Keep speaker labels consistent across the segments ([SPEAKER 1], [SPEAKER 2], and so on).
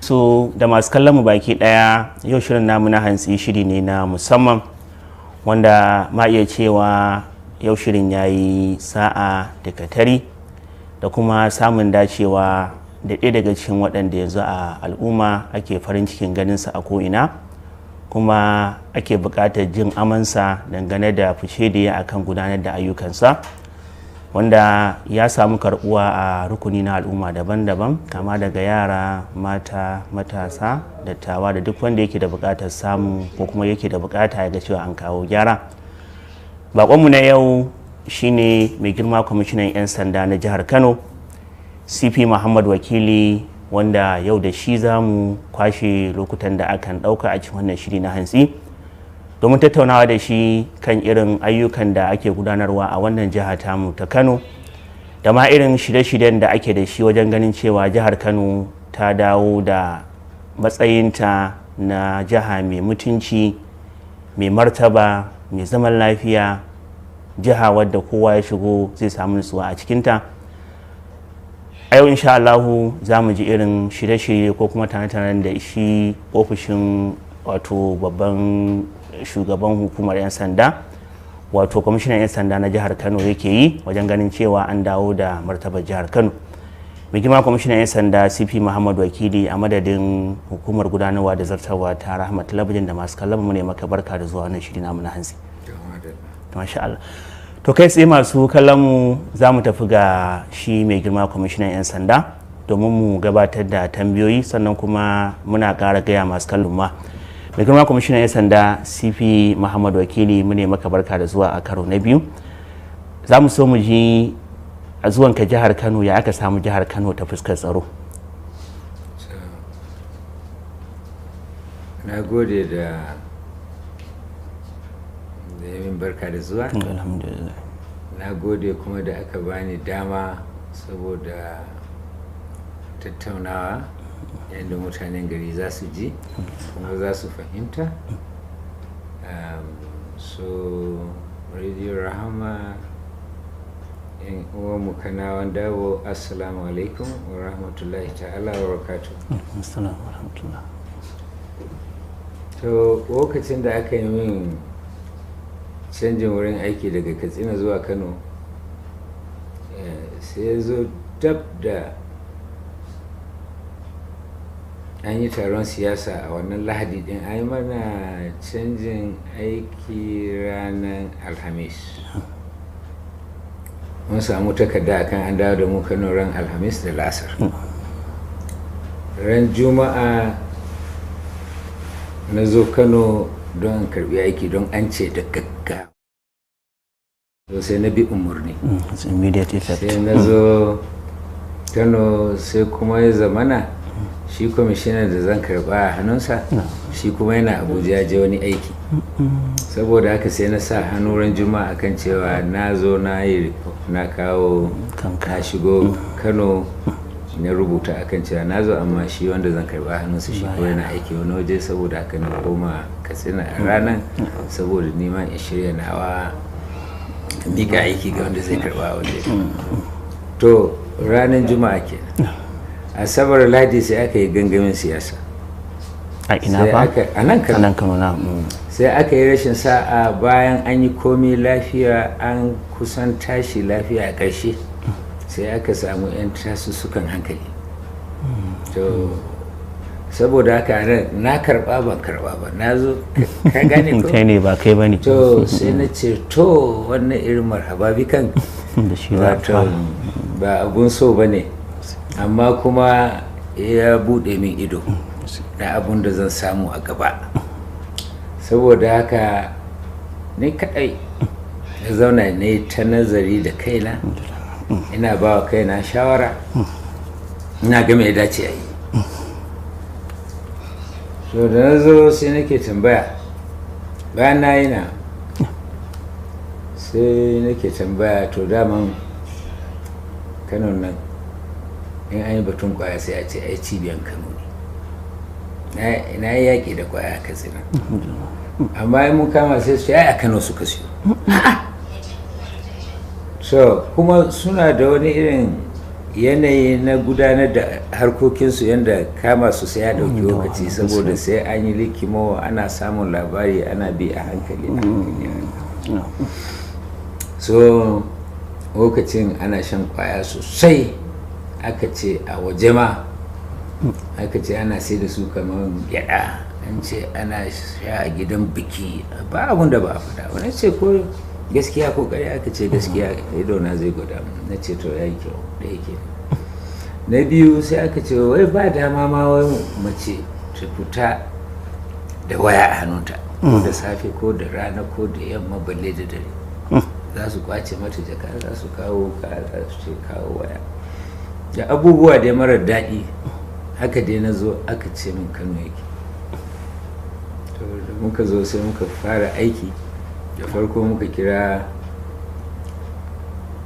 [SPEAKER 1] So da masu kallon mu baki daya, yau shirin namu na hantsi shiri ne na musamman wanda ma iya cewa yau shirin ya yi sa'a da katari da kuma samun dacewa da ɗaya daga cikin waɗanda yanzu a al'umma ake farin cikin ganinsa a ko'ina, kuma ake buƙatar jin amansa dangane da fice da ya akan gudanar da ayyukansa, wanda ya samu karbuwa a rukuni na al'umma daban-daban, kama daga yara, mata, matasa, dattawa da duk wanda yake da buƙatar samu ko kuma yake da buƙata ya ga cewa an kawo gyara. Baƙonmu na yau shine mai girma kwamishinan 'yan sanda na jihar Kano, CP Muhammad Wakili, wanda yau da shi za mu kwashe lokutan da akan ɗauka a cikin wannan shiri na hantsi domin tattaunawa da shi kan irin ayyukan da ake gudanarwa a wannan jiha tamu ta Kano, da ma irin shirye-shiryen da ake da shi wajen ganin cewa jihar Kano ta dawo da matsayinta na jiha mai mutunci, mai martaba, mai zaman lafiya, jiha wadda kowa ya shigo zai samu nutsuwa a cikinta. A yau insha Allahu za mu ji irin shirye-shirye ko kuma tane-tanen da shi ofishin wato babban shugaban hukumar 'yan sanda, wato kwamishinan 'yan sanda na jihar Kano yake yi wajen ganin cewa an dawo da martabar jihar Kano. Mai girma kwamishinan 'yan sanda CP Muhammad Wakili, a madadin hukumar gudanarwa da zartarwa ta Rahama Talabijin da masu kallon mu ne maka barka da zuwa wannan shiri namu na hantsi. Masha Allah. To kai tsaye masu kallon mu za mu tafi ga shi mai girma kwamishinan 'yan sanda domin mu gabatar da tambayoyi, sannan kuma muna ƙara gaya masu kallon ma. Mai girma kwamishinan 'yan sanda CP Muhammad Wakili, mu ne maka barka da zuwa a karo na biyu. Za mu so mu ji a zuwanka jihar Kano ya aka samu jihar Kano ta fuskar tsaro.
[SPEAKER 2] Na gode da yamin barka da zuwa.
[SPEAKER 1] Alhamdulillah.
[SPEAKER 2] Na gode kuma da aka bani dama saboda tattaunawa yadda mutanen gari za su ji kuma za su fahimta. So Radio Rahama, yan uwanmu Kanawan dawo, assalamu alaikum wa rahmatullahi ta'ala wa barakatuh.
[SPEAKER 1] Assalamu rahmatullah.
[SPEAKER 2] To lokacin da aka yi min canjin wurin aiki daga Katsina zuwa Kano, sai ya zo dab da an yi taron siyasa a wannan Lahadi din. An yi mana canjin aiki ranar Alhamis. Mun samu takarda akan an dawo da mu Kano ran Alhamis da lasar. Ran Juma'a na zo Kano don in karbi aiki, don an ce da gaggawa. Sai na bi umarni.
[SPEAKER 1] It's immediate effect.
[SPEAKER 2] Sai na zo Kano, sai kuma ya zamana shi kwamishinan da zan karba a hannunsa shi kuma yana Abuja je wani aiki. Saboda haka sai na sa hannu ran Juma'a akan cewa na zo na yi na kawo na shigo Kano, na rubuta akan cewa na zo, amma shi wanda zan karba a hannunsa shi kuma yana aiki wani waje. Saboda haka na koma Katsina a ranar saboda nima in shirya nawa mika aiki ga wanda zai karba a waje. To ranar Juma'a kenan. Asabar, Ladi sai aka yi gangamin siyasa.
[SPEAKER 1] A ina ba?
[SPEAKER 2] A nan
[SPEAKER 1] A
[SPEAKER 2] Kano.
[SPEAKER 1] nan Kano na.
[SPEAKER 2] Sai aka yi rashin sa'a, bayan an yi komi lafiya, an kusan tashi lafiya, a ƙarshe sai aka samu 'yan tasussukan hankali. To saboda haka a nan na karɓa ban karɓa ba, na zo, ka gane ko?
[SPEAKER 1] Kai ne ba kai ba ne.
[SPEAKER 2] To sai na ce to wannan irin marhaba bikan
[SPEAKER 1] Da shi za a
[SPEAKER 2] wato
[SPEAKER 1] fara.
[SPEAKER 2] ba abun so ba ne, amma kuma ya buɗe min ido na abun da zan samu a gaba. Saboda haka ni kaɗai na zauna ne ta nazari da kaina, ina ba wa kaina shawara, ina ga me ya dace a yi. So da na zo sai nake tambaya, bayan na yi na sai nake tambaya, to daman Kano nan in an yi batun kwaya sai a ce ai cibiyan Kano ne. Na yi yaƙi da kwaya a Katsina, amma in mun kama sai su ai a Kano suka siyo. So kuma suna da wani irin yanayi na gudanar da harkokinsu yadda kama su sai ya ɗauki lokaci, saboda sai an yi likimo, ana samun labari, ana bi a hankali a hankali a hankali. So lokacin ana shan kwaya sosai, aka ce a waje ma aka ce ana sai da su kamar gyada, an ce ana sha a gidan biki, ba abun da ba a faɗa. Wani ce ko gaskiya ko ƙarya, aka ce gaskiya, ido na zai gwada mun. Na ce to yayi kyau. Ɗaya ke. Na biyu sai aka ce wai ba dama ma wai mace ta fita da waya a hannunta, ko da safe ko da rana ko da yamma, balle da dare. Za su kwace mata jaka, za su kawo ka, za su ce kawo waya, da abubuwa dai marar daɗi. Haka dai na zo aka ce min Kano yake. To da muka zo sai muka fara aiki. Da farko muka kira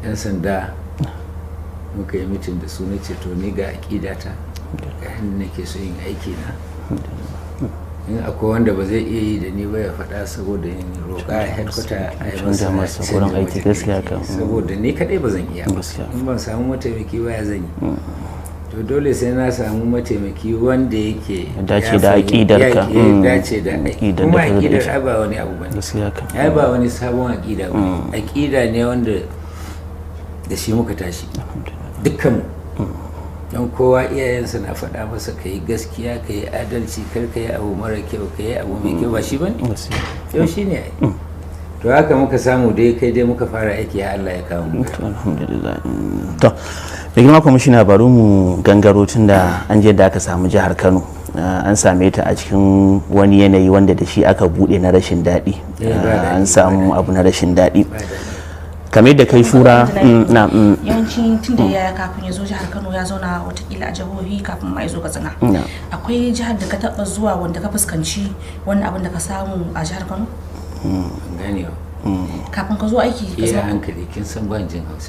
[SPEAKER 2] 'yan sanda, muka yi mitin da su. Na ce to ni ga aƙidata, ga yadda nake so yin aiki na, in akwai wanda ba zai iya yi da ni ba ya faɗa, saboda yin roƙa a headquarter a yi
[SPEAKER 1] Canza
[SPEAKER 2] masa
[SPEAKER 1] masa wurin
[SPEAKER 2] canjin
[SPEAKER 1] aiki,
[SPEAKER 2] wajen
[SPEAKER 1] gaskiya
[SPEAKER 2] aiki.
[SPEAKER 1] kam.
[SPEAKER 2] Saboda ni kaɗai ba zan iya ba.
[SPEAKER 1] Gaskiya.
[SPEAKER 2] In ban samu mataimaki ba, ya zan yi? To dole sai na samu mataimaki wanda yake
[SPEAKER 1] Ya dace
[SPEAKER 2] ya
[SPEAKER 1] da aƙidarka.
[SPEAKER 2] ya dace da
[SPEAKER 1] Aƙidar da
[SPEAKER 2] kuma
[SPEAKER 1] ka zo da
[SPEAKER 2] aƙidar
[SPEAKER 1] ita.
[SPEAKER 2] ai ba wani abu bane.
[SPEAKER 1] Gaskiya kam.
[SPEAKER 2] Ai ba wani sabon aƙida bane, aƙida ne wanda da shi muka tashi dukkanmu, don kowa iyayensa na faɗa masa ka yi gaskiya, ka yi adalci, kar ka yi abu mara kyau, ka yi abu mai kyau. Ba shi bane?
[SPEAKER 1] Gaskiya.
[SPEAKER 2] Yau shi ne ai. To haka muka samu dai kai dai muka fara aiki, ya Allah ya kawo mu.
[SPEAKER 1] To alhamdulillah. To da girma kwamishina, bari mu gangaro tun da an je da aka samu jihar Kano. An same ta a cikin wani yanayi wanda da shi aka bude na rashin daɗi.
[SPEAKER 2] Ba daɗi,
[SPEAKER 1] An samu abu na rashin daɗi
[SPEAKER 2] Ba daɗi.
[SPEAKER 1] Kamar yadda kai shura na
[SPEAKER 3] Yawanci tun da ya kafin ya zo jihar Kano ya zauna watakila a jihohi kafin ma ya zo Katsina. Akwai jihar da ka taba zuwa wanda ka fuskanci wannan abin da ka samu a jihar Kano?
[SPEAKER 2] Ban gane ba.
[SPEAKER 3] Kafin ka zo aiki ka
[SPEAKER 2] Iya,
[SPEAKER 3] zama
[SPEAKER 2] hankali, kin san ban jin Hausa.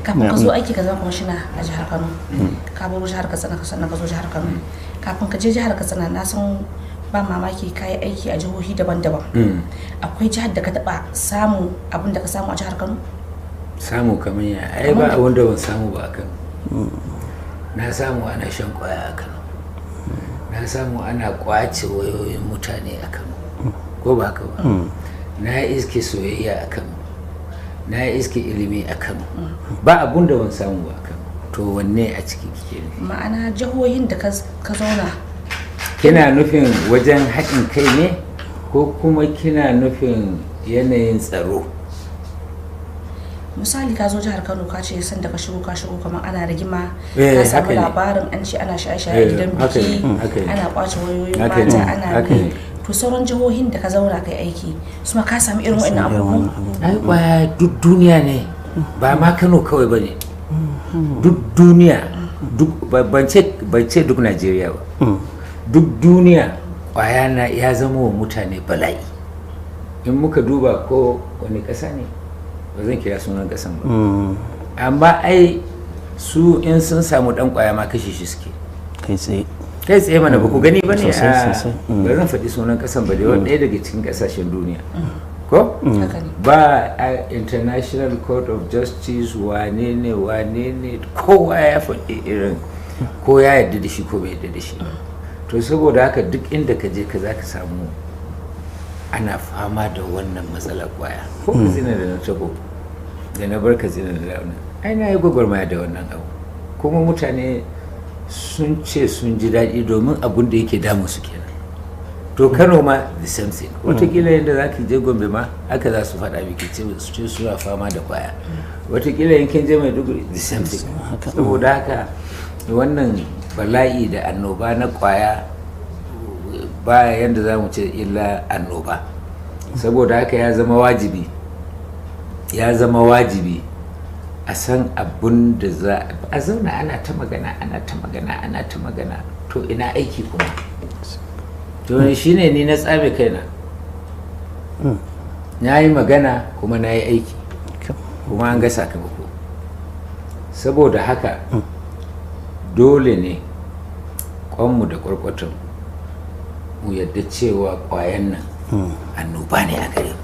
[SPEAKER 3] Kafin ka zo aiki ka zama kwamishina a jihar Kano, ka baro jihar Katsina ka sannan ka zo jihar Kano. Kafin ka je jihar Katsina, na san ba mamaki ka yi aiki a jihohi daban-daban. Akwai jihar da ka taba samu abin da ka samu a jihar Kano?
[SPEAKER 2] Samu kamar ya? Ai ba abin da ban samu ba a Kano. Na samu ana shan kwaya a Kano, na samu ana kwace wayoyin mutane a Kano, ko ba haka ba? Na iske soyayya a Kano, na iske ilimi a Kano. Ba abun da ban samu ba a Kano. To wanne a ciki kike nufi?
[SPEAKER 3] Ma'ana jihohin da ka zauna.
[SPEAKER 2] Kina nufin wajen haɗin kai ne, ko kuma kina nufin yanayin tsaro?
[SPEAKER 3] Misali, ka zo jihar Kano, ka ce sanda ka shigo, ka shigo kamar ana rigima, ka samu
[SPEAKER 2] Haka ne.
[SPEAKER 3] labarin an ce ana shaye-shaye a gidan
[SPEAKER 2] Haka ne,
[SPEAKER 3] biki,
[SPEAKER 2] haka ne.
[SPEAKER 3] ana kwace wayoyin
[SPEAKER 2] Haka ne,
[SPEAKER 3] mata, ana
[SPEAKER 2] haka ne.
[SPEAKER 3] To sauran jihohin da ka zauna kai aiki su ma ka samu irin waɗannan abubuwan?
[SPEAKER 2] Ai kwaya duk duniya ne, ba ma Kano kawai ba ne. Duk duniya, duk ban ce duk Najeriya ba, duk duniya kwaya na ya zama wa mutane bala'i. In muka duba ko wani ƙasa ne, ba zan kira sunan ƙasan ba, amma ai su in sun samu dan kwaya ma kashe shi suke.
[SPEAKER 1] Kai tsaye.
[SPEAKER 2] Kai tsaye mana. Ba ku gani ba ne?
[SPEAKER 1] Sosai,
[SPEAKER 2] A
[SPEAKER 1] sosai.
[SPEAKER 2] ba zan faɗi sunan ƙasan ba dai, ɗaya daga cikin ƙasashen duniya ko?
[SPEAKER 3] Haka ne.
[SPEAKER 2] Ba a International Court of Justice, wane ne wane ne, kowa ya faɗi irin ko ya yarda da shi ko bai yarda da shi ba. To saboda haka duk inda ka je ka za ka samu ana fama da wannan matsalar kwaya. Ko Katsina da na tabo, da na bar Katsina da wannan, ai na yi gwagwarmaya da wannan abu, kuma mutane sun ce sun ji daɗi domin abun da yake damu su kenan. To Kano ma the same thing. Watakila yadda za ki je Gombe ma haka za su faɗa miki, ce su ce suna fama da kwaya. Watakila in kin je Maiduguri, the same thing. Saboda haka wannan bala'i da annoba na kwaya ba yadda za mu ce illa annoba. Saboda haka ya zama wajibi, ya zama wajibi a san abun da za a zauna ana ta magana, ana ta magana, ana ta magana, to ina aiki kuma? To shine ni na tsame kaina, na yi magana kuma na yi aiki, kuma an ga sakamako. Saboda haka dole ne kwanmu da kwarkwatanmu mu yadda cewa kwayan nan annoba ne a gare mu.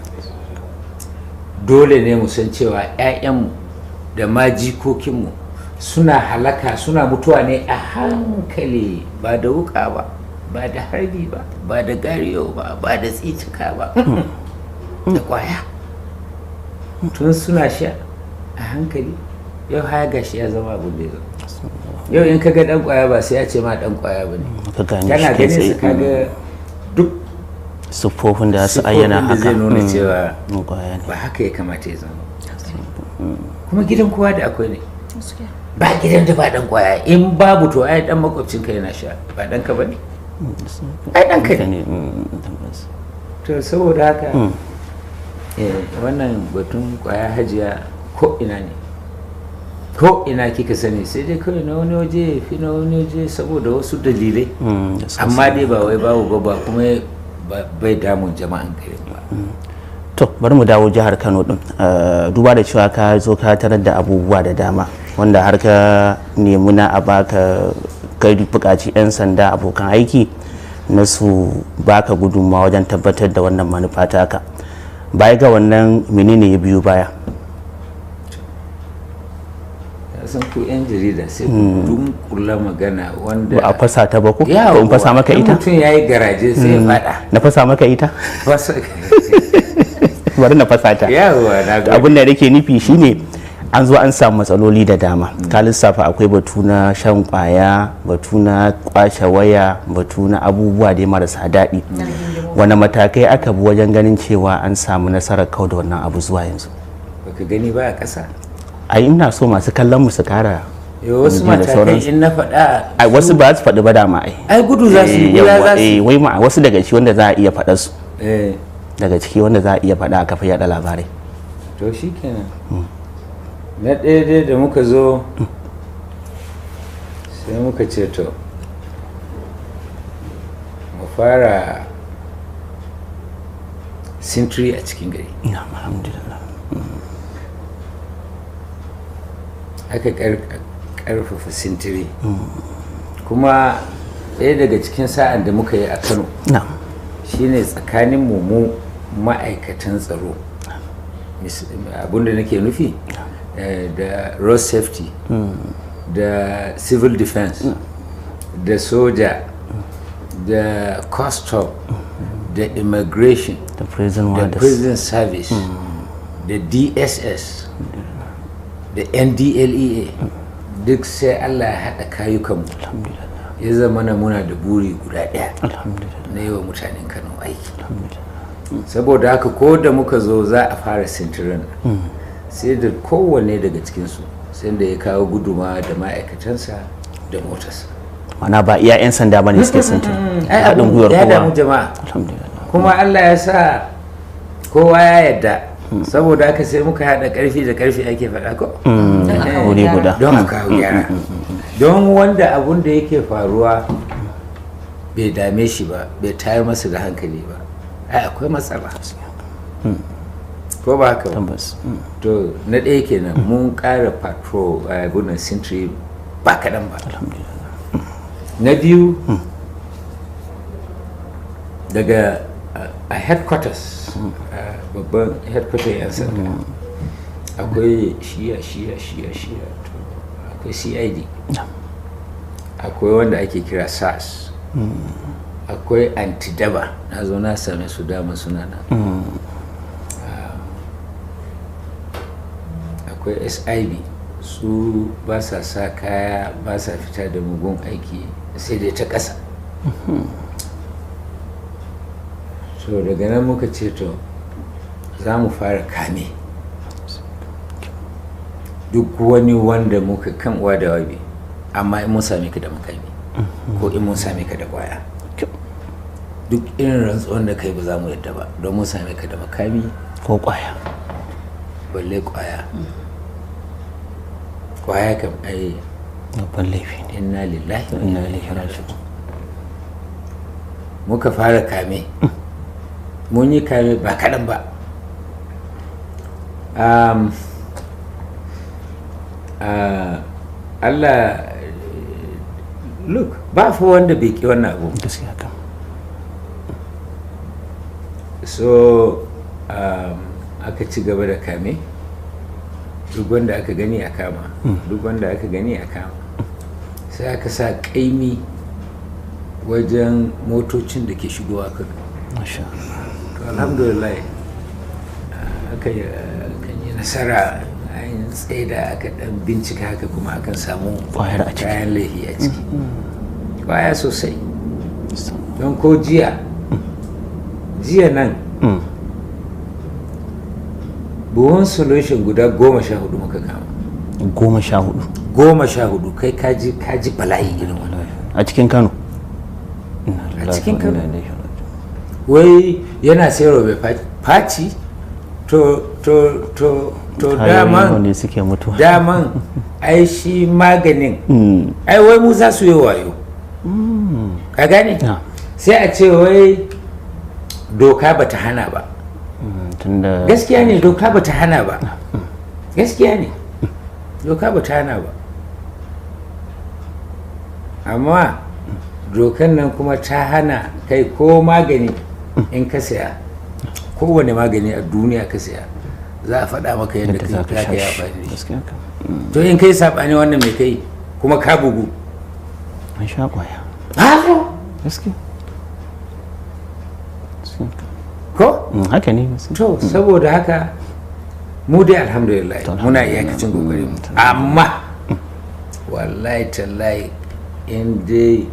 [SPEAKER 2] Dole ne mu san cewa 'ya'yanmu da ma jikokinmu Suna halaka, suna mutuwa ne a hankali, ba da wuka ba, ba da harbi ba, ba da gariyo ba, ba da tsicika ba, da kwaya. Tun suna sha a hankali, yau haya gashi ya zama abin da ya zama. Yau in ka ga dan kwaya ba sai ya ce ma dan kwaya ba ne,
[SPEAKER 1] Ka gane
[SPEAKER 2] kana
[SPEAKER 1] shi kai
[SPEAKER 2] ganin
[SPEAKER 1] tsaye.
[SPEAKER 2] su, kaga duk
[SPEAKER 1] siffofin da su ayyana
[SPEAKER 2] siffofin da
[SPEAKER 1] haka
[SPEAKER 2] zai nuna cewa
[SPEAKER 1] kwaya ne.
[SPEAKER 2] Ba haka ya kamata ya zama. Kuma gidan kowa da akwai ne.
[SPEAKER 3] Gaskiya.
[SPEAKER 2] Ba gidan da ba dan kwaya. In babu, to ai dan makwabcinka yana sha, ba ɗanka ba ne? Ai ɗanka ne.
[SPEAKER 1] Ne, tabbas.
[SPEAKER 2] To saboda haka wannan batun kwaya, hajiya, ko ina ne, ko ina kika sani, sai dai kawai na wani waje ya fi na wani waje saboda wasu dalilai.
[SPEAKER 1] Da suka
[SPEAKER 2] Amma dai ba wai babu ba, ba kuma bai damun jama'an garin ba.
[SPEAKER 1] To, bari mu dawo jihar Kano din. Duba da cewa ka zo ka tarar da abubuwa da dama wanda har ka nemi na a baka, ka buƙaci 'yan sanda abokan aiki na su baka gudunmawa wajen tabbatar da wannan manufa taka. Baya ga wannan, menene ya biyo baya?
[SPEAKER 2] Ya san ku 'yan jarida sai ku dunkula magana wanda
[SPEAKER 1] Ba a fasa ta ba ko?
[SPEAKER 2] Yawwa,
[SPEAKER 1] Ko in fasa maka
[SPEAKER 2] in
[SPEAKER 1] ita?
[SPEAKER 2] mutum ya yi garaje sai ya fada.
[SPEAKER 1] Na fasa maka ita?
[SPEAKER 2] Fasa.
[SPEAKER 1] Bari na fasa ta.
[SPEAKER 2] Yawwa, na gode.
[SPEAKER 1] Abin da nake nufi shine an zo an samu matsaloli da dama, ka lissafa akwai batu na shan kwaya, batu na kwace waya, batu na abubuwa dai marasa daɗi. Wani matakai aka bi wajen ganin cewa an samu nasarar kau da wannan abu zuwa yanzu?
[SPEAKER 2] Baka gani ba a ƙasa?
[SPEAKER 1] Ai ina so masu kallon mu su kara
[SPEAKER 2] Yau wasu
[SPEAKER 1] ji da
[SPEAKER 2] matakai
[SPEAKER 1] sauransu.
[SPEAKER 2] in na faɗa,
[SPEAKER 1] Ai wasu ba su faɗi ba dama ai.
[SPEAKER 2] Ai gudu za su yi, guda
[SPEAKER 1] Yawwa,
[SPEAKER 2] za su yi.
[SPEAKER 1] Wai ma wasu daga ciki wanda za a iya faɗa su, daga ciki wanda za a iya faɗa a kafa yaɗa labarai.
[SPEAKER 2] To shi kenan, na ɗaya dai da muka zo sai muka ce to mu fara sintiri a cikin gari.
[SPEAKER 1] Na'am, alhamdulillah.
[SPEAKER 2] Aka karfafa sintiri. Kuma ɗaya daga cikin sa'an da muka yi a Kano shine tsakanin mu mu ma'aikatan tsaro, abinda nake nufi da road safety da civil defense da soja da custom da immigration
[SPEAKER 1] da prison
[SPEAKER 2] da
[SPEAKER 1] warders,
[SPEAKER 2] prison service da DSS da NDLEA, duk sai Allah ya haɗa kayukanmu,
[SPEAKER 1] alhamdulillah,
[SPEAKER 2] ya zama na muna da buri guda ɗaya
[SPEAKER 1] alhamdulillah,
[SPEAKER 2] na yi wa mutanen Kano aiki.
[SPEAKER 1] Alhamdulillah.
[SPEAKER 2] Saboda haka ko da muka zo za a fara sintirin nan, sai da kowanne daga cikinsu sai da ya kawo guduma da ma'aikatansa da motarsa.
[SPEAKER 1] Mana ba iya 'yan sanda bane suke sintiri,
[SPEAKER 2] Ai
[SPEAKER 1] haɗin
[SPEAKER 2] abun
[SPEAKER 1] gwiwar
[SPEAKER 2] ya
[SPEAKER 1] kowa.
[SPEAKER 2] damu jama'a.
[SPEAKER 1] Alhamdulillah.
[SPEAKER 2] Kuma Allah ya sa kowa ya yarda, saboda haka sai muka haɗa ƙarfi da ƙarfi ake faɗa ko.
[SPEAKER 3] Don a kawo
[SPEAKER 1] Wuri
[SPEAKER 3] gyara.
[SPEAKER 1] guda.
[SPEAKER 2] Don a kawo gyara, don wanda abun da yake faruwa bai dame shi ba, bai tayar masa da hankali ba, ai akwai matsala, ko ba haka ba?
[SPEAKER 1] Tabbas.
[SPEAKER 2] To na ɗaya kenan, mun ƙara patrol, abunan sintiri ba kaɗan ba.
[SPEAKER 1] Alhamdulillah.
[SPEAKER 2] Na biyu, daga a headquarters, babban headquarters 'yan sanda, akwai shiya shiya shiya shiya. To akwai CID, akwai wanda ake kira SARS, akwai antidaba. Na zo na same su dama suna nan. Akwai SIB, su ba sa sa kaya, ba sa fita da mugun aiki sai dai ta ƙasa. So daga nan muka ce to za mu fara kame duk wani wanda muka kan uwa da wabi, amma in mun same ka da makami ko in mun same ka da kwaya, duk irin rantsuwan da kai ba za mu yadda ba don mun same ka da makami
[SPEAKER 1] ko kwaya.
[SPEAKER 2] Balle kwaya. Kwaya kam ai
[SPEAKER 1] Babban laifi ne.
[SPEAKER 2] Inna lillahi wa
[SPEAKER 1] Inna ilaihi raji'un.
[SPEAKER 2] Muka fara kame. Mun yi kame ba kaɗan ba. Allah, look, ba fa wanda bai ki wannan abu.
[SPEAKER 1] Gaskiya kam.
[SPEAKER 2] So aka ci gaba da kame. Duk wanda aka gani a kama, duk wanda aka gani a kama. Sai aka sa kaimi wajen motocin da ke shigowa Kano.
[SPEAKER 1] Masha Allah.
[SPEAKER 2] To alhamdulillah, aka yi kan yi nasara, an tsaida, aka dan bincika haka, kuma akan samu
[SPEAKER 1] Kwayar a ciki.
[SPEAKER 2] Kayan laifi a ciki, kwaya sosai. Don ko jiya jiya nan, buhun solution guda 14 muka kama.
[SPEAKER 1] 14?
[SPEAKER 2] 14. Kai, kaji kaji bala'i irin wannan.
[SPEAKER 1] A cikin Kano?
[SPEAKER 2] A cikin Kano. Wai yana sayarwa mai faci. To to to to
[SPEAKER 1] Tayoyi nawa
[SPEAKER 2] daman
[SPEAKER 1] ne suke mutuwa?
[SPEAKER 2] Daman ai shi maganin, ai wai mu za su yi wayo, ka gane? Sai a ce wai doka bata hana ba.
[SPEAKER 1] Tunda
[SPEAKER 2] Gaskiya ne, doka bata hana ba. Gaskiya ne, doka bata hana ba, amma dokan nan kuma ta hana kai ko magani in ka saya, kowane magani a duniya ka saya, za a faɗa maka yadda
[SPEAKER 1] yadda za ka
[SPEAKER 2] za
[SPEAKER 1] sha
[SPEAKER 2] ka yi
[SPEAKER 1] shi.
[SPEAKER 2] amfani da shi.
[SPEAKER 1] Gaskiya kam.
[SPEAKER 2] To in kai saɓani wannan, mai kai kuma ka bugu.
[SPEAKER 1] An sha kwaya.
[SPEAKER 2] Hazo.
[SPEAKER 1] Gaskiya. Gaskiya kam.
[SPEAKER 2] Ko?
[SPEAKER 1] Haka ne, gaskiya.
[SPEAKER 2] To saboda haka mu dai alhamdulillah
[SPEAKER 1] To,
[SPEAKER 2] muna iyakacin kokarin mu, amma wallahi tallahi in dai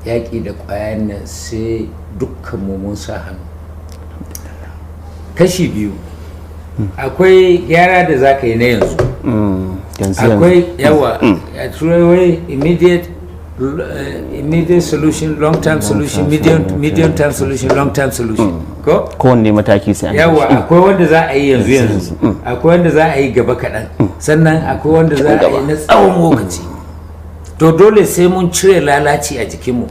[SPEAKER 2] yaƙi da ƙwayan nan, sai dukkan mu mun sa hannu. Kashi biyu: akwai gyara da za ka yi na yanzu,
[SPEAKER 1] Yanzu yanzu.
[SPEAKER 2] Akwai yawa a turai wai immediate solution, long term solution, medium term solution, long term solution, ko?
[SPEAKER 1] Kowanne mataki sai an yi
[SPEAKER 2] Yawa
[SPEAKER 1] shi.
[SPEAKER 2] Akwai wanda za a yi yanzu yanzu, akwai wanda za a yi gaba kaɗan, sannan akwai wanda za a yi na tsawon lokaci. To dole sai mun cire lalaci a jikinmu,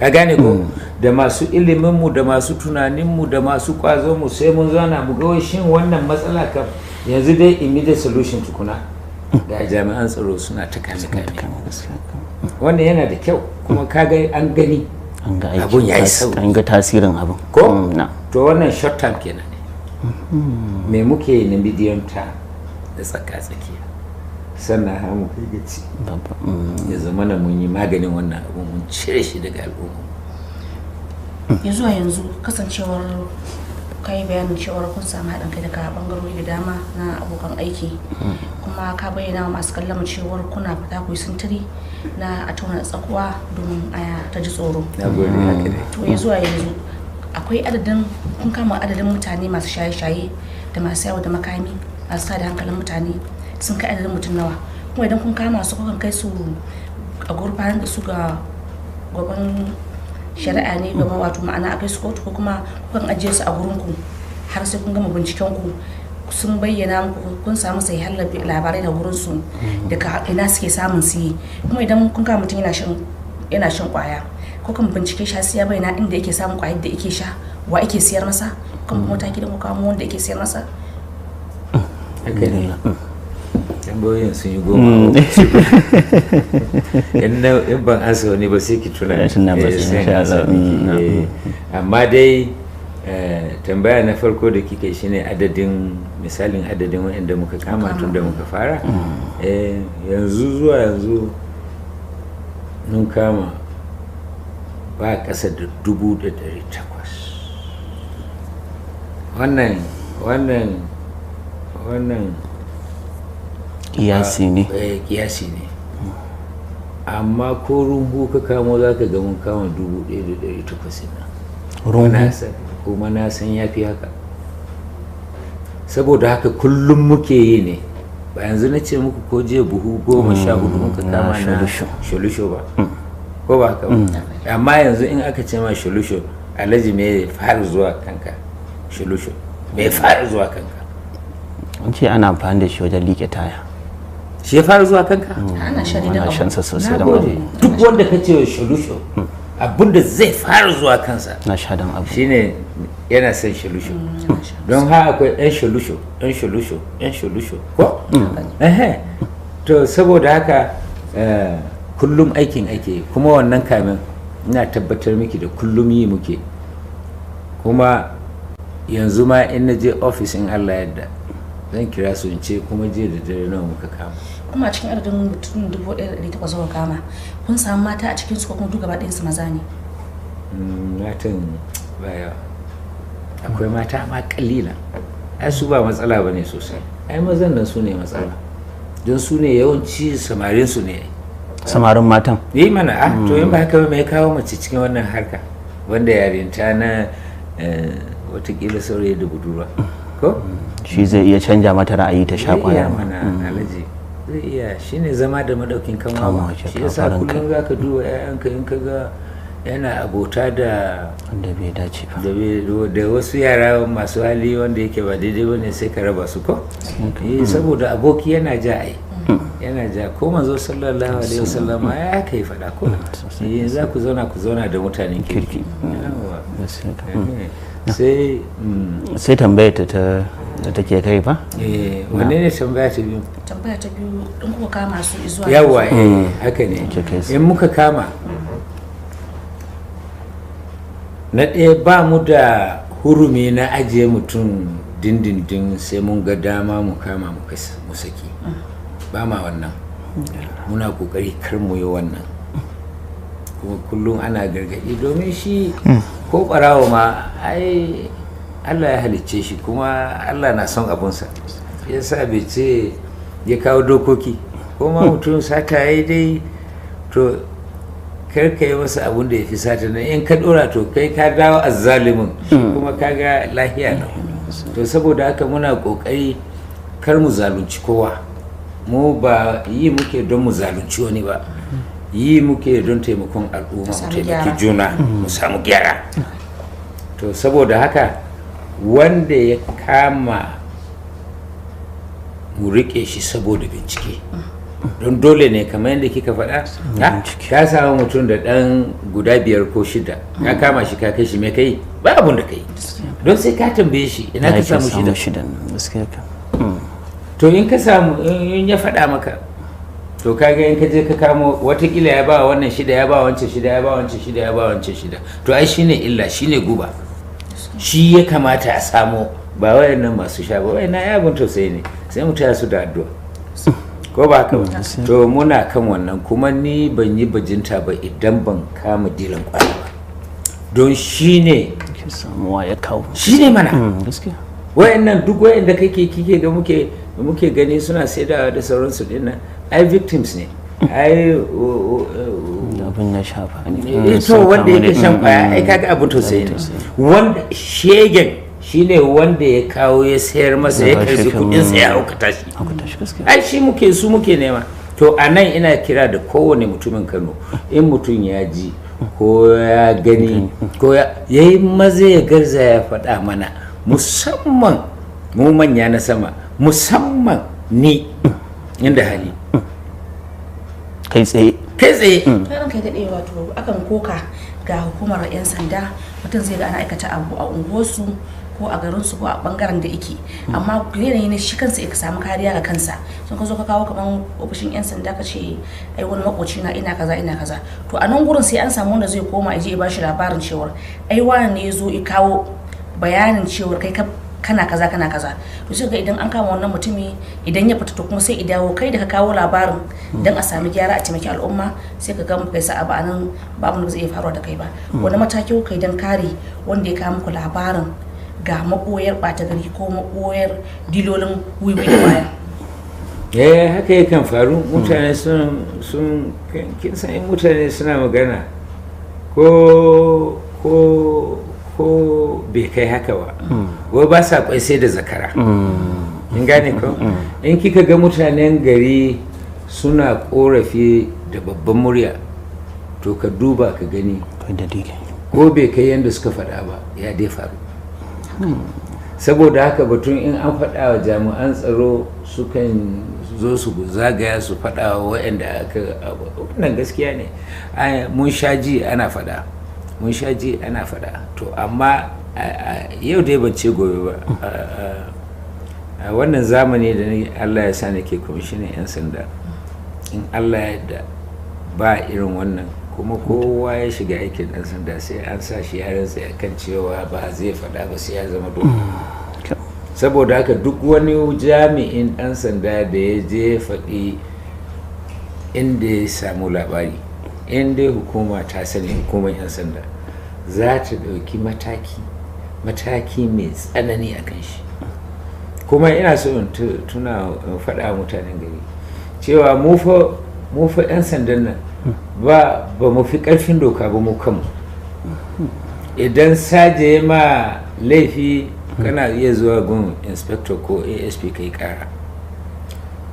[SPEAKER 2] ka gane ko? Da masu iliminmu, da masu tunaninmu, da masu ƙwazonmu, sai mun zauna mu ga wai shin wannan matsala kam yanzu dai immediate solution tukuna. Ga jami'an tsaro suna ta kame kame.
[SPEAKER 1] Gaskiya kam.
[SPEAKER 2] Wannan yana da kyau, kuma ka ga an gani
[SPEAKER 1] An ga aiki.
[SPEAKER 2] Abun ya yi sauki.
[SPEAKER 1] An ga tasirin abun.
[SPEAKER 2] Ko?
[SPEAKER 1] Na.
[SPEAKER 2] To wannan short term kenan ne. Me muke yi na medium term da tsaka tsakiya, sannan har mu kai gaci
[SPEAKER 1] Babba.
[SPEAKER 2] Ya zama na mun yi maganin wannan abun, mun cire shi daga al'umma.
[SPEAKER 3] Ya zuwa yanzu, kasancewar ka yi bayanin cewar kun samu haɗin kai daga bangarori da dama na abokan aiki, kuma ka bayyana wa masu kallon mu cewar kuna fita ku yi sintiri na a tauna tsakuwa domin aya ta ji tsoro.
[SPEAKER 2] Na gode, haka ne.
[SPEAKER 3] To ya zuwa yanzu, akwai adadin kun kama adadin mutane masu shaye-shaye da masu yawo da makami, masu tada hankalin mutane, sun kai adadin mutum nawa? Kuma idan kun kama su, kukan kai su a gurfanar da su ga gaban shari'a ne, gaban wato ma'ana a kai su kotu, ko kuma kukan ajiye su a gurin ku har sai kun gama binciken ku, sun bayyana muku, kun samu sahihan labarai da gurin su, daga ina suke samun su yi? Kuma idan kun kama mutum yana shan kwaya, ko kan bincike shi har sai ya bayyana inda yake samun kwayar da yake sha, wa yake siyar masa, kan mataki da ku kamo wanda yake siyar masa?
[SPEAKER 2] Haka ne, tambayoyin sun yi 10. In ban ansa wani ba, sai ki tuna.
[SPEAKER 1] Ya tuna ba,
[SPEAKER 2] Eh,
[SPEAKER 1] sai
[SPEAKER 2] sai in
[SPEAKER 1] insha
[SPEAKER 2] ansa
[SPEAKER 1] Allah.
[SPEAKER 2] miki.
[SPEAKER 1] Na.
[SPEAKER 2] Eh, amma dai tambaya na farko da kika yi shine adadin, misalin adadin waɗanda muka kama tun da muka fara. Yanzu zuwa yanzu mun kama ba ƙasa da 1800. Wannan
[SPEAKER 1] Kiyasi ne.
[SPEAKER 2] Kiyasi ne, amma ko rungu ka kamo, za ka ga mun kama 1800 nan.
[SPEAKER 1] Rungu?
[SPEAKER 2] Kuma na san ya fi haka. Saboda haka kullum muke yi ne. Ba yanzu na ce muku ko jiya buhu 14 muka
[SPEAKER 1] Na
[SPEAKER 2] kama na
[SPEAKER 1] sholusho.
[SPEAKER 2] sholusho ba, ko ba haka ba? Amma yanzu in aka ce ma sholusho, alhaji, me ya fara zuwa kanka? Sholusho, me ya fara zuwa kanka?
[SPEAKER 1] An ce ana amfani da shi wajen liƙe taya.
[SPEAKER 2] Shi ya fara zuwa kanka?
[SPEAKER 3] Ana shan
[SPEAKER 1] Ana
[SPEAKER 3] da
[SPEAKER 1] shansa sosai
[SPEAKER 2] Na
[SPEAKER 1] da
[SPEAKER 2] gode.
[SPEAKER 1] abu.
[SPEAKER 2] Duk wanda ka ce wa sholusho, abinda zai fara zuwa kansa
[SPEAKER 1] Na sha dan abu.
[SPEAKER 2] shine yana son sholusho. Don ha akwai ɗan sholusho, ɗan sholusho, ɗan sholusho, ko? Ehe. To saboda haka kullum aikin ake yi. Kuma wannan kamin ina tabbatar miki da kullum yi muke. Kuma yanzu ma in na je ofis, in Allah yadda Zan kira su in ce kuma jiya da dare nawa muka kama.
[SPEAKER 3] Kuma a cikin adadin mutum 1800 zuwa kama, kun samu mata a cikin su ko kuma duk gaba ɗayan su maza ne?
[SPEAKER 2] Matan ba yawa. Akwai mata ma kalila. Ai su ba matsala ba ne sosai. Ai mazan nan su ne matsala. Don su ne yawanci samarin su ne.
[SPEAKER 1] Samarin matan.
[SPEAKER 2] Yi mana a to in ba haka ba mai kawo mace cikin wannan harka wanda yarinta na watakila saurayi da budurwa ko?
[SPEAKER 1] Shi zai iya canja mata ra'ayi ta sha
[SPEAKER 2] Zai iya
[SPEAKER 1] kwaya.
[SPEAKER 2] mana alhaji, zai iya. Shine zama da madaukin kanwa
[SPEAKER 1] Kanwa
[SPEAKER 2] ba
[SPEAKER 1] ce,
[SPEAKER 2] shi yasa
[SPEAKER 1] kafaran
[SPEAKER 2] kullum zaka duba 'ya'yanka in ka ga yana abota da
[SPEAKER 1] Wanda bai dace ba.
[SPEAKER 2] da wasu yara masu hali wanda yake ba daidai bane sai ka raba su ko. Saboda aboki yana ja, ai yana ja. Ko manzo sallallahu alaihi wasallam ai aka yi fada ko. Za ku zauna, ku zauna da mutanen kirki. Yawwa.
[SPEAKER 1] Gaskiya kam.
[SPEAKER 2] Sai
[SPEAKER 1] Sai tambayar ta da take kai fa?
[SPEAKER 2] Wanne ne tambaya ta biyu?
[SPEAKER 3] Tambaya ta biyu, in kuka kama su zuwa
[SPEAKER 2] Yawa, haka ne.
[SPEAKER 1] Ke kai su.
[SPEAKER 2] In muka kama, na ɗaya ba mu da hurumi na ajiye mutum dindindin sai mun ga dama mu kama mu mu saki. Ba ma wannan. Muna kokari kar mu yi wannan. Kuma kullum ana gargaɗi domin shi ko ɓarawo ma ai Allah ya halicce shi kuma Allah na son abunsa, yasa bai ce ya kawo dokoki ko ma mutum sata ya yi dai, to kar ka yi masa abun da ya fi sata nan. In ka dora to kai ka dawo azzalimin, shi kuma ka ga lahiya lau. To saboda haka muna kokari kar mu zalunci kowa. Mu ba yi muke don mu zalunci wani ba, yi muke don taimakon al'umma, mu
[SPEAKER 3] samu
[SPEAKER 2] taimaki
[SPEAKER 3] gyara.
[SPEAKER 2] juna, mu samu gyara. To saboda haka wanda ya kama mu riƙe shi saboda bincike, don dole ne kamar yadda kika faɗa, ha? Ka samu mutum da ɗan guda biyar ko shida, ka kama shi ka kai shi, mai kai ba abun da kai, don sai ka tambaye shi ina ka samu shida.
[SPEAKER 1] Shidan gaskiya kam.
[SPEAKER 2] To in ka samu, in ya faɗa maka, to kaga in ka je ka kamo watakila ya ba wannan shida, ya ba wancan shida, ya ba wancan shida, ya ba wancan shida, to ai shine illa, shine guba. Shi ya kamata a samo, ba wayannan masu sha ba. Wayannan ai abun tausayi ne, sai mu taya su da addu'a, ko ba haka ba? To muna kan wannan. Kuma ni ban yi bajinta ba idan ban kama dilan kwaya ba, don shine
[SPEAKER 1] Ke samuwa ya kawo.
[SPEAKER 2] Shine mana.
[SPEAKER 1] Gaskiya.
[SPEAKER 2] Wayannan duk wayanda kake kike ga muke gani suna saidawa da sauransu din nan, ai victims ne ai
[SPEAKER 1] Da abin ya shafa ne.
[SPEAKER 2] To
[SPEAKER 1] Sun
[SPEAKER 2] wanda
[SPEAKER 1] kamu ne.
[SPEAKER 2] yake shan kwaya ai kaga abin tausayi ne. Wanda shegen shine wanda ya kawo ya sayar masa, ya
[SPEAKER 1] Ya bashi
[SPEAKER 2] karbi kudin sa, ya haukata shi.
[SPEAKER 1] Haka tashi gaskiya.
[SPEAKER 2] Ai shi muke su muke nema. To a nan ina kira da kowane mutumin Kano, in mutum ya ji ko ya gani ko ya yi maza ya garza ya faɗa mana, musamman mu manya na sama, musamman ni inda hali.
[SPEAKER 1] Kai tsaye.
[SPEAKER 2] Kai tsaye.
[SPEAKER 3] Kai kai daɗe, wato akan koka ga hukumar 'yan sanda, mutum zai ga ana aikata abu a unguwarsu ko a garinsu ko a bangaren da yake, amma yanayi na shi kansa ya samu kariya ga kansa. Sun ka zo ka kawo kaman ofishin 'yan sanda ka ce ai wani makoci na ina kaza ina kaza, to a nan gurin sai an samu wanda zai koma ya je ya bashi labarin cewar ai wani ne ya zo ya kawo bayanin cewar kai kana kaza kana kaza. To sai ga idan an kama wannan mutumi, idan ya fita, to kuma sai i dawo kai da ka kawo labarin dan a sami gyara a taimaki al'umma, sai ka ga kai sa'a ba nan ba abin da zai iya faruwa da kai ba. Wani mataki kuka yi dan kare wanda ya kawo muku labarin ga makoyar ɓata gari ko makoyar dilolin wiwi da baya?
[SPEAKER 2] Haka yakan faru. Mutane sun kin san in mutane suna magana ko bai kai haka ba, wai ba sa kwai sai da zakara. In gane ko? In kika ga mutanen gari suna korafi da babban murya, to ka duba ka gani
[SPEAKER 1] Akwai dalili.
[SPEAKER 2] ko bai kai yadda suka faɗa ba, ya dai faru. Saboda haka batun in an faɗa wa jami'an tsaro sukan zo su zagaya su faɗa wa waɗanda aka, wannan gaskiya ne. Ai, mun sha ji ana faɗa, mun sha ji ana faɗa. To amma yau dai ban ce gobe ba, a wannan zamani da ni Allah ya sa nake kwamishinan 'yan sanda, in Allah ya yarda ba irin wannan. Kuma kowa ya shiga aikin ɗan sanda sai an sa shi ya rantsa kan cewa ba zai faɗa ba sai ya zama dole.
[SPEAKER 1] Kyau.
[SPEAKER 2] Saboda haka duk wani jami'in ɗan sanda da ya je faɗi inda ya samu labari, inda hukuma ta sani, hukumar 'yan sanda za ta ɗauki mataki mai tsanani a kan shi. Kuma ina so in tuna in faɗa mutanen gari cewa mu fa 'yan sandan nan ba mu fi ƙarfin doka ba mu kanmu. Idan saje ma laifi, kana iya zuwa gun inspector ko ASP kai kara.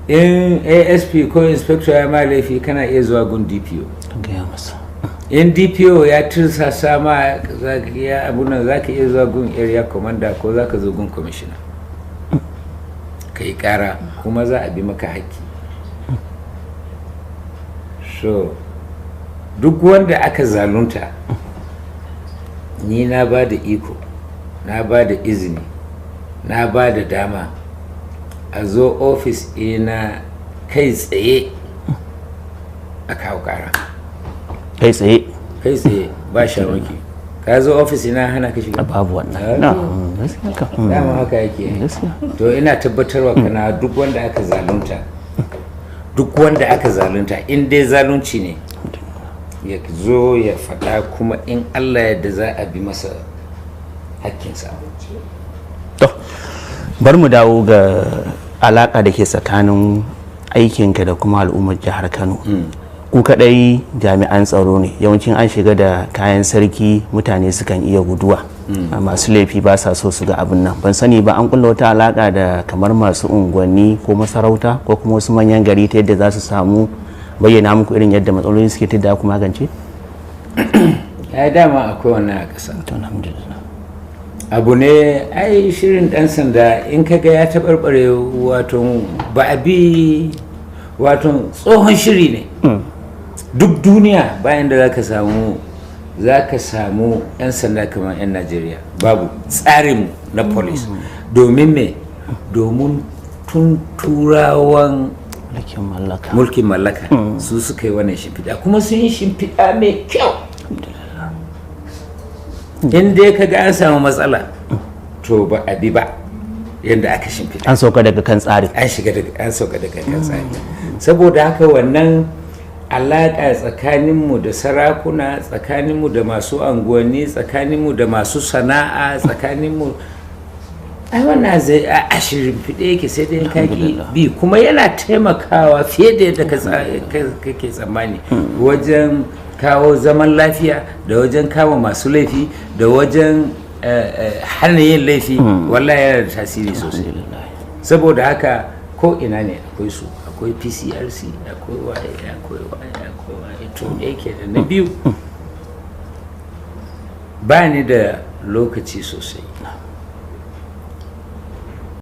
[SPEAKER 2] In ASP ko inspector ya ma laifi, kana iya zuwa gun DPO.
[SPEAKER 1] Gaya masa.
[SPEAKER 2] In DPO ya tirsasa ma ya abunan, za ka iya zuwa gun area commander ko za ka zo gun commissioner ka yi kara, kuma za a bi maka haƙƙi. So duk wanda aka zalunta, ni na ba da iko, na ba da izini, na ba da dama a zo ofis ina kai tsaye a kawo kara.
[SPEAKER 1] Kai tsaye?
[SPEAKER 2] Kai tsaye, ba shamaki. Ka zo ofis ina hana ka shiga?
[SPEAKER 1] Babu wannan. Na gaskiya ka.
[SPEAKER 2] Dama haka yake.
[SPEAKER 1] Gaskiya.
[SPEAKER 2] To ina tabbatarwa kana duk wanda aka zalunta, duk wanda aka zalunta, in dai zalunci ne, ya zo ya faɗa, kuma in Allah yadda za a bi masa hakkinsa.
[SPEAKER 1] To bar mu dawo ga alaka da ke tsakanin aikinka da kuma al'ummar jihar Kano. Ku kadai jami'an tsaro ne, yawancin an shiga da kayan sarki mutane sukan iya guduwa, masu laifi ba sa so su ga abin nan. Ban sani ba, an kulla wata alaka da kamar masu unguwanni ko masarauta ko kuma wasu manyan gari ta yadda za su samu bayyana muku irin yadda matsaloli suke ta da ku magance?
[SPEAKER 2] Ya dama akwai wannan a ƙasa.
[SPEAKER 1] To alhamdulillah.
[SPEAKER 2] Abu ne ai shirin ɗan sanda in kaga ya taɓarɓare, wato ba a bi, wato tsohon shiri ne. Duk duniya bayan da zaka samu 'yan sanda kamar 'yan Najeriya, babu tsarinmu na police. Domin me? Domin tun Turawan
[SPEAKER 1] mulkin mallaka,
[SPEAKER 2] mulkin mallaka, su suka yi wannan shimfiɗa, kuma sun yi shimfiɗa mai kyau. In dai ka ga an samu matsala, to ba a bi ba yadda aka shimfiɗa.
[SPEAKER 1] An sauka daga kan tsarin.
[SPEAKER 2] An shiga daga, an sauka daga kan tsari. Saboda haka wannan alaƙa tsakaninmu da sarakuna, tsakaninmu da masu anguwanni, tsakaninmu da masu sana'a, tsakaninmu, ai wannan zai a shimfiɗe yake, sai dai ka ki bi. Kuma yana taimakawa fiye da yadda kake tsammani wajen kawo zaman lafiya da wajen kama masu laifi da wajen hana yin laifi. Wallahi yana da tasiri sosai. Saboda haka ko ina ne akwai su, akwai PCRC, akwai waye, akwai waye, akwai waye. To da yake da na biyu, ba ni da lokaci sosai.